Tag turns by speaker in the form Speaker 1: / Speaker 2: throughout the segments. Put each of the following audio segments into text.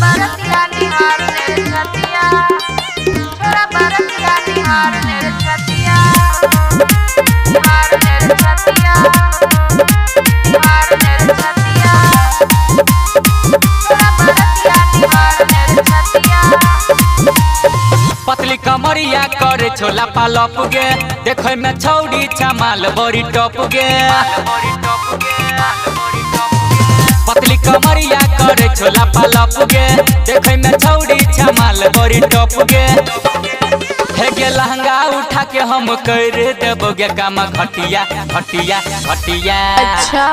Speaker 1: बरतिया निहार मेरे छतिया, छोरा बरतिया निहार मेरे छतिया, निहार मेरे छतिया, निहार मेरे छतिया, छोरा बरतिया निहार मेरे छतिया।
Speaker 2: पतली कमरिया करे छोला पालप गे, देखे में छौड़ी छमाल बड़ी टप गे। पतली कमरिया करे छोला पालप गे, देखे में छौड़ी छमाल बड़ी टप गे। हे गे लहंगा उठा के हम कर देबो गे काम घटिया घटिया घटिया।
Speaker 3: अच्छा,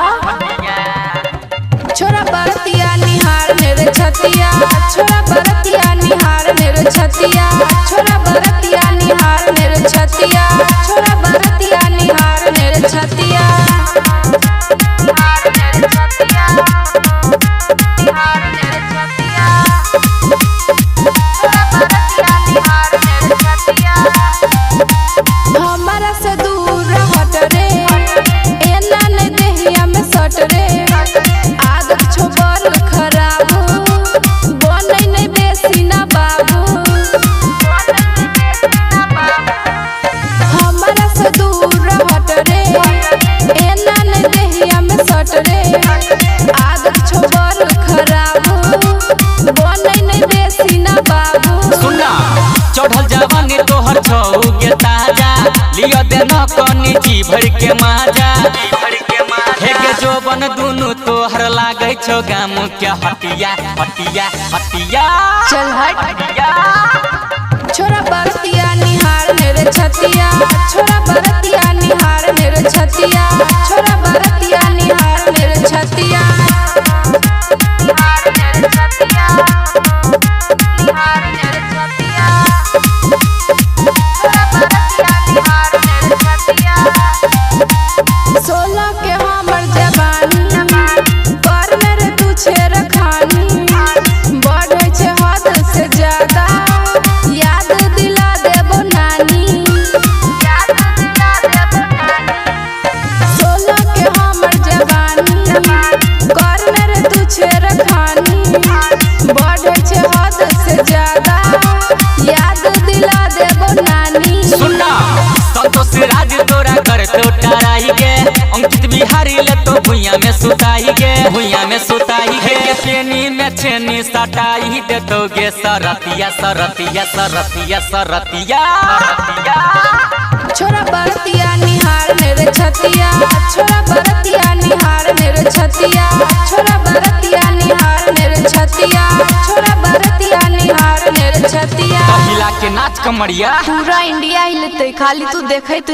Speaker 3: छोरा बरतिया निहार मेरे छतिया, छोरा बरतिया निहार मेरे छतिया, छोरा बरतिया निहार मेरे छतिया, छोरा बरतिया निहार मेरे छतिया,
Speaker 1: निहार मेरे छतिया, निहार मेरे छतिया, छोरा बरतिया निहार मेरे छतिया।
Speaker 3: हमारा से दूर हट रे, एना नहीं देहिया में सट रे, आदत छो बड़ खराब, बनै नहीं बेसी ना बाबू। हमारा से दूर हट रे, एना नहीं देहिया में सट रे, आदत छो बड़ खराब, बनै नहीं बेसी ना बाबू।
Speaker 2: सुना चढ़ल जवानी तोहर छौ गे ताजा, लियो देना कनी जी भर के माजा। हे गे जोबन दुनु तोहर लागै छौ गाम के हटिया हटिया हटिया।
Speaker 3: चल हट।
Speaker 2: हटिया।
Speaker 3: छोरा बरतिया निहार मेरे छतिया, छोरा बरतिया निहार मेरे छतिया, छोरा बरतिया निहार मेरे छतिया,
Speaker 1: निहार मेरे छतिया, निहार मेरे छतिया, छोरा बरतिया निहार मेरे छतिया।
Speaker 3: 16 के हमर जवानी पर मेरे तू छेड़ खानी, बढ़ै छै हद से ज्यादा, याद दिला देबो नानी।
Speaker 1: याद दिला देबो नानी।
Speaker 3: 16 के हमर जवानी कर मेरे तू छेड़ खानी, बढ़ै छै हद से ज्यादा, याद दिला देबो नानी।
Speaker 2: सुना संतोष राज तोरा कर तो टराई गे, अंकित बिहारी ले तो भुइया में सुताई गे, भुइया में सुताई गे। के पेनी में छेनी सटाई दे तो गे सरतिया सरतिया सरतिया सरतिया।
Speaker 3: छोरा बरतिया निहार मेरे छतिया, छोरा बरतिया निहार मेरे छतिया, छोरा बरतिया निहार मेरे छतिया, छोरा बरतिया निहार मेरे छतिया।
Speaker 2: पहिला के नाच कमरिया
Speaker 3: पूरा इंडिया हिलते, खाली तू देखैत।